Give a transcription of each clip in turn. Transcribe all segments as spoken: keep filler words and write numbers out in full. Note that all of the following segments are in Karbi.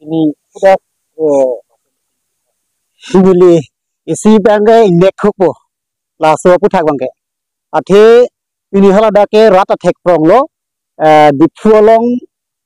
Hmm, sudah, eh, neli isi abangke ingnek thupo. Laso aphuthak abangke. Athe pini haladak ke rat athek pronglo, eh, Diphu along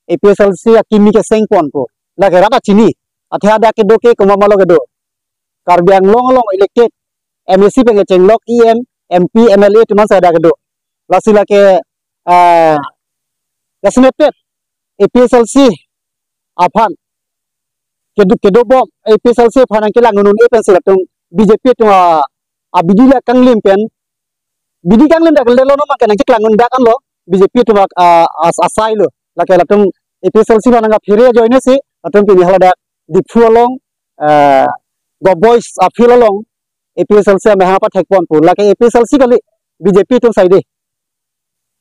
A P H L C akimi keseng ponpo. Lake rat achini. Athe hadak kedo ke komat ma lo kedo. Karbi Anglong along elected M A C pen kechenglok E M, M P, M L A atum an si hadak kedo. Lasi lake, eh, jasemet pet A P H L C aphan kedo, kedo bom, A P H L C aphan nangkelang un-e pensi latum B J P atum a, abidi la kanglim pen, bidi kanglim dak lelo no ma ke nangcheklang un dak anlo B J P atum a, a, as-, asai lo. Lake latum A P H L C aphan nangkaphere ajoine si latum pini haladak Diphu along, eh, Govt Boys afield along A P H L C amahang pathek ponpo. Lake A P H L C kali, B J P atum saide.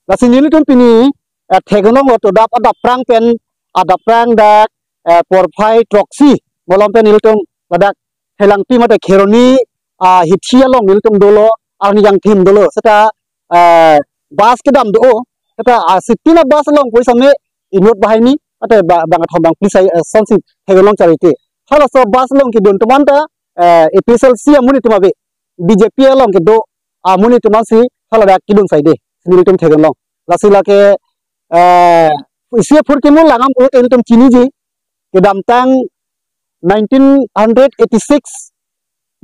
Lasi nelitum pini, eh, theklonglo to dap adap prang pen, adap prang dak, eh, porphai throksi malom pen nelitum ladak Phelangpi mate Kheroni, ah, hithi along nelitum dolo, arni jangthim dolo. Seta, eh, bus kedam do-o. Seta, ah, sittina bus along pu same inut banghini, mate ba-, bangkethom bangphli sai, eh, asonsi theklong charite. Halaso bus along kedun atum anta, eh, A P H L C amonit atum ave, B J P along kedo amonit atum ansi haladak kedun saide, nelitum theklong. Lasi lake, eh, isi aphurkimo langdam ahut nelitum chiniji, kedamtang nineteen hundred eighty-six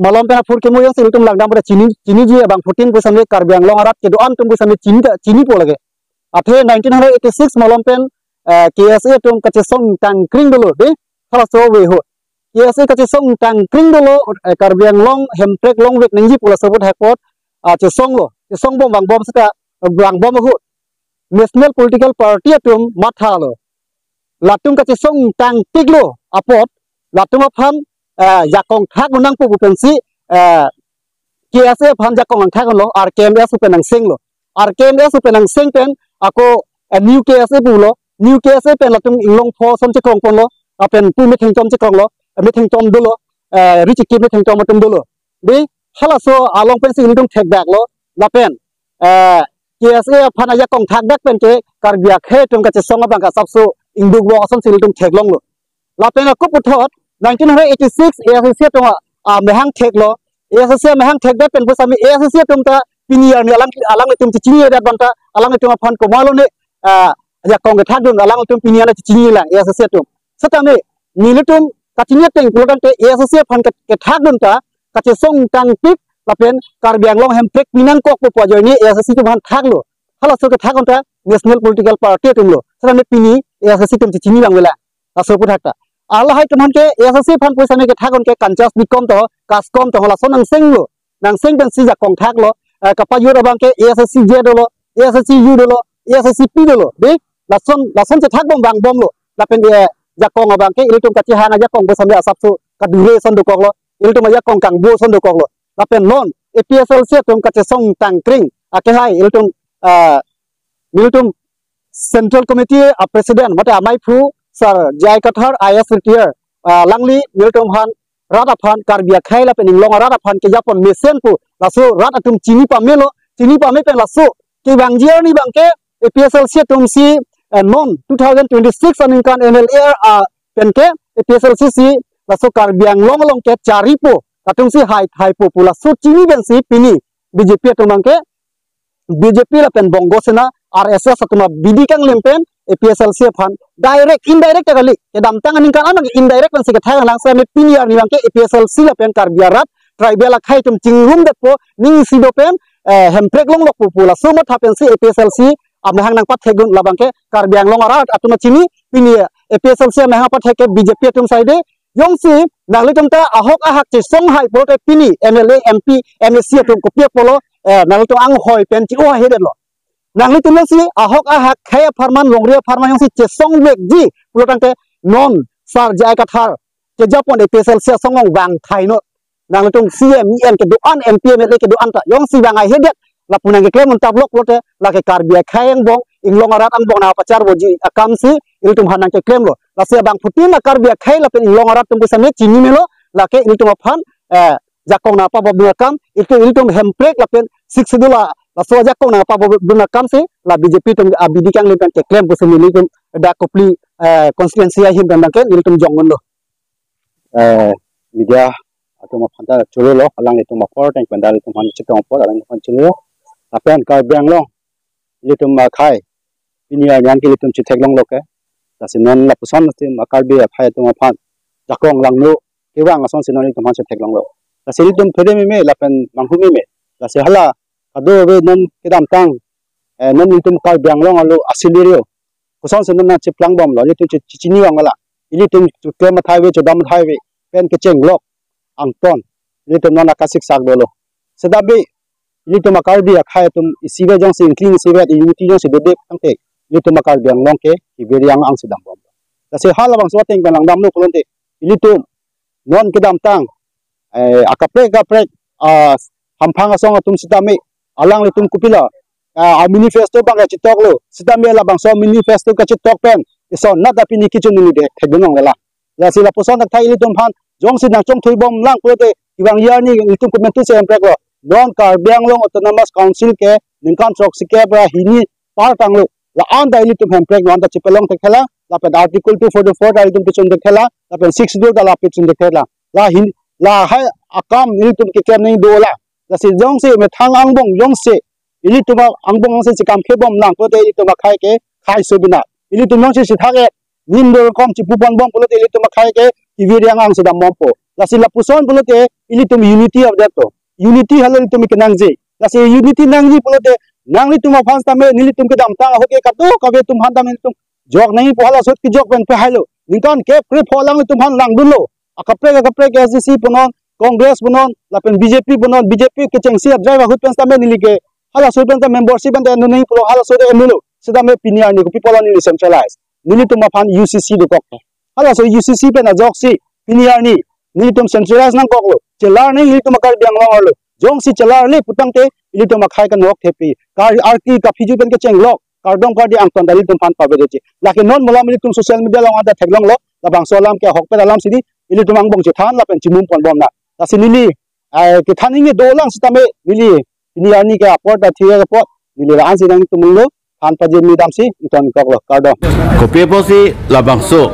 malom pen aphurkimo jongsi nelitum langdam pada chini, chiniji abang fourteen pu same Karbi Anglong arat kedo-an atum pu same chini ta, chinipo lake. Athe nineteen hundred eighty-six malom pen, eh, K S A atum kachesong tangkring dolo de, halaso ave ho. K S A kachesong tangkring dolo, eh, Karbi Anglong hemprek longvek nangji pu laso aphuthak apot, ah, chesonglo, chesong bom vangbom seta, vangbom ahut National Political Party atum mathalo. Latum kachesong tangpiklo apot, latum aphan, eh, jakong thak nangpo pu pensi, eh, K S A aphan jakong nangthaklo, R K M S pen nangsenglo. R K M S pen nangseng pen, ako, eh, New K S A pulo, New K S A pen latum inglong pho ason chekrong ponlo, lapen pu methengtom chekronglo, eh, methengtom dolo, eh, richiki methengtom atum dolo. De, halaso along pensi ilitum thekdaklo, lapen, eh, K S A aphan ajakong thakdak pen ke Karbi akhei atum kachesong abang ke asapso ingduk lo asonsi ilitum theklonglo. Lapen ako puthot nineteen hundred eighty-six A S D C atum a, amahang theklo. A S D C amahang thekdet pen pusami A S D C atum ta pini arni alang, alanglitum chechini adet abang ta alanglitum aphan komatlo ne, ah, ajakong kethakdun alanglitum pini arni chechinilang A S D C atum. Setame nelitum kachini ateng pulotangte A S D C aphan ke-, kethakdun ta kachesong tangpik lapen Karbi Anglong hemprek pinangkok pu ajoine A S D C atum aphan thaklo. Halaso kethak anta National Political Party atumlo. Setame pini A S D C atum chechini lang vela. Laso aphuthak ta. Lahai atum aphan ke A S D C aphan pusami kethak an ke kanchas bikom to, kaskom to, laso nangsenglo. Nangseng pensi jakong thaklo. Eh, kapajut abang ke A S D C J dolo, A S D C U dolo, A S D C P dolo. De, lason, lason chethak bom vangbomlo. Lapen de, jakong abang ke ilitum kachehang ajakong pusami asapso kadure ason dokoklo. Ilitum ajakong kangbo ason dokoklo. Lapen non A P H L C atum kachesong tangkring akehai ilitum, ah, nelitum Central Committee a President mate amaiphu Sir J I Kathar I A S retire, ah, alangli nelitum aphan rat aphan Karbi akhei lapen inglong arat aphan kejapon mesen pu laso rat atum chini pamelo, chini pame pen laso kevangji arni abang ke A P H L C atum si, eh, non two thousand twenty-six aningkan M L A, ah, pen ke A P H L C si laso Karbi Anglong along ke charipo, latum si hai thaipo pu laso chini pensi pini B J P atum abang ke B J P lapen Bongo Sena R S S atum abidi kanglim pen A P H L C aphan direct, indirect ta kali. Kedamtang aningkan an indirect pensi kethang lang setame pini arni abang ke A P H L C lapen Karbi arat tribal akhei atum chingrumdetpo ning isi do pen, eh, hemprek longlokpo pu laso matha pensi A P H L C amahang nangpathekdun labang ke Karbi Anglong arat atum chini pini A P H L C amahang pathek ke B J P atum saide. Jongsi nanglitum ta ahok ahak chesong hai pulote pini M L A, M P, M A C atum kopi apotlo, eh, nanglitum anghoi pen chi-o hahedetlo. Nanglitum jongsi ahok ahak khei apharman longri apharman jongsi chesongvekji pulotangte non Sir J I Kathar kejapon A P H L C asong along vangthai non. Nanglitum C E M, E M kedo-an, M P, M L A kedo-an ta jongsi vang haihedet lapu nangkeklem un ta block pulote lake Karbi akhei angbong, inglong arat angbong nangpacharboji akamsi ilitum aphan nangkeklemlo. Lasi abang phutin a Karbi akhei lapen inglong arat atum pusami chini melo, lake ilitum aphan, eh, jakong nangpabobdun akam, ilitum, ilitum hemprek lapen Sixth Schedule a laso ajakong nangpabobdun akamsi la B J P atum abidi kanglim pen keklem pusi nelitum dak Kopili, eh, constituency ahin pen abang ke nelitum jongdunlo. eh, media atum aphan ta cholo lo, alanglitum apor teng pen ta ilitum aphan chetong apor, alanglitum aphan cholo lo. Lapen Karbi Anglong ilitum akhei pini arni an ke ilitum chetheklonglo ke. Lasi non lapuson ilitum a-Karbi akhei atum aphan jakong langno kevang asonsi non ilitum aphan chetheklonglo. Lasi ilitum thode meme lapen manghu meme. Lasi hala kadokave non kedamtang, eh, non ilitum Karbi Anglong arlo a-scenario kosonsi non nangcheplangbomlo, ilitum che-, che-, chini vanglo. Ilitum chuklem athai ave, chodam athai ave pen kechenglok angton ilitum non akasik sak dolo. Seta be ilitum a-Karbi akhei atum isivet jongsi ingkling isivet unity jongsi dode tangte ilitum a-Karbi Anglong ke keveri ang-angsi dambom. Lasi halabangso ateng pen langdamlo pulote ilitum non kedamtang, eh, akaprek akaprek, ah, hamphang asong atum sitame alanglitum kopilo, ah, a-manifesto abang kachetoklo, sitame labangso manifesto kachetok pen isonat apini kichun neli de thekdunlonglo. Lasi lapuson thakthak ilitum aphan jongsi nangchongthuibomlang pulote kevangji arni ilitum komantusi hempreklo. Non Karbi Anglong Autonomous Council ke ningkan throksikep ra hini par tanglo. La-an ta ilitum hemprek non ta chepalong thekthela, lapen Article two forty-four ta ilitum pechun thekthela, lapen Sixth Schedule ta la pechun thekthela. La hin, lahai akam ilitum keklem nangji dolang. Lasi jongsi methang angbong jongsi ilitum angbong jongsi chekam khebomlang pulote ilitum akhei ke khei sobina. Ilitum jongsi chethak-et, nin dorkom chepuponbom pulote ilitum akhei ke keveri ang-angsi dambompo. Lasi lapuson pulote ilitum unity of that to. Unity halo ilitum kenangji. Lasi unity nangji pulote nanglitum aphan tame nelitum kedamtang ahut ke kadokave atum aphan tame nelitum jok nangji pu hala ahut kejok pen pehailo. Ningkan kep krepho alanglitum aphan langdunlo. Akaprek akaprek A S D C punon, Congress punon, lapen B J P punon, B J P kechengsi a-drive ahut pen tame neli ke hala ahut pen ta membership pen ta ennon nangji pulo, hala ahut ennon lo. Sitame pini arni kopi pulo neli centralize. Nelitum aphan U C C dokok. Halaso U C C pen ajoksi pini arni nelitum centralize nangkoklo. Chelar nangji ilitum a-Karbi Anglong arlo. Jongsi chelarle putangte ilitum akhei kanok thepi. Kar arki kaphiju pen kechenglok kardom kardi angton ta ilitum aphan pavedetji. Lake non mo alam ilitum social media along anta theklonglo. Labangso alam ke ahokpet alam si di ilitum angbong chethan lapen chimumponbomnang. Lasi neli, eh, kethan nangji dolang sitame neli pini arni ke apor ta thia apot neli la-ansi nangtum lo, than pajirmi damsi ingtonkoklo, kardom. Kopi apotsi labangso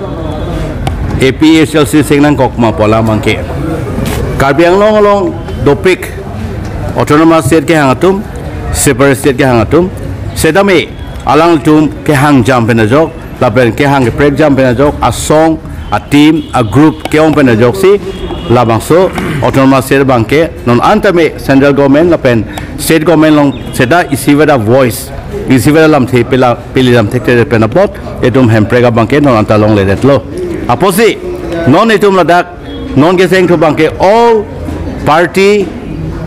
A P H L C seng nangkok ma pu alam abangke Karbi Anglong along dopik, Autonomous State kehang atum, Separate State kehang atum, setame alangtum kehangjam pen ajok, lapen kehang keprekjam pen ajok, asong, a-team, a-group ke-ong pen ajoksi labangso Autonomous State abangke non anta me Central Government lapen State Government along seta isivet a-voice, isivet alamthe pela, peli lam thekte pen apot itum hemprek abangke non anta longledetlo. Apotsi non itum ladak non kechengthu abangke all party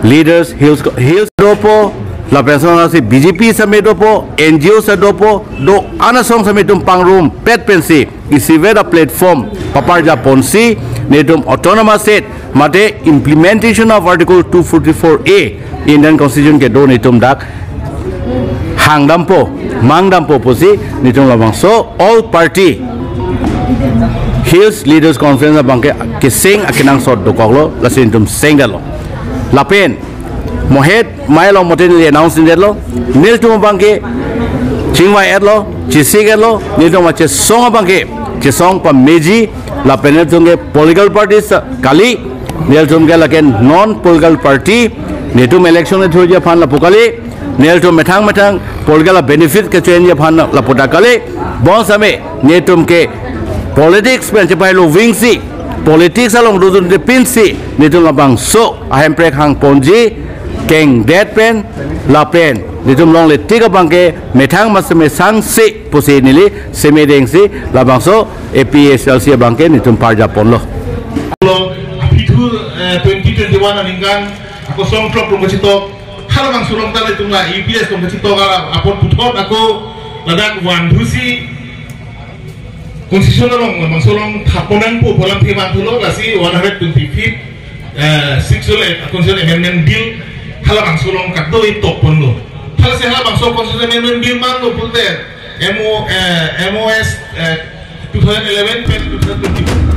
leaders, Hills, Hills dopo, lapen asonsi B J P same dopo, N G O same dopo, do-an asong same itum pangrumpet pensi isivet a-platform paparjaponsi netum Autonomous State mate implementation of Article two forty-four A Indian Constitution kedo netum dak hangdampo, mangdampo pusi netum labangso all party Hills Leaders Conference abangke keseng akenangsot dokoklo, lasi netum sengdetlo. Lapen mohet mai along mote neli announce nangdetlo, nelitum abangke chingvai-etlo, chesik-etlo, nelitum achesong abangke chesong pameji, lapen nelitum ke political parties kali, nelitum ke lake non political party, netum election ethurji aphan lapu kali, nelitum methang methang political benefit kechoji aphan lapu ta kali, bonsitame netum ke politics pen chepai lovingsi, politics along dodunde pensi netum labangso ahemprek hangponji kengdet pen lapen netum longle tik abangke methang mase mesangsi pusi neli semedengsi labangso A P H L C abangke netum parjaponlo. Lo, aphi thu, eh, twenty twenty-one aningkan, ako song throk rong kachitok, halabangso along ta ilitum la U P S rong kachitok, ala apot puthot ako ladak van thusi, Constitution along, labangso along thapon nangpo pu alamthe vanthulo, lasi one hundred twenty-fifth, eh, Sixth Schedule, eh, Constitution Amendment Bill, halabangso along kadokave tokponlo. Halasi halabangso Constitution Amendment Bill manlo pulote, M O, eh, M O S, eh, two thousand eleven pen two thousand twenty-one.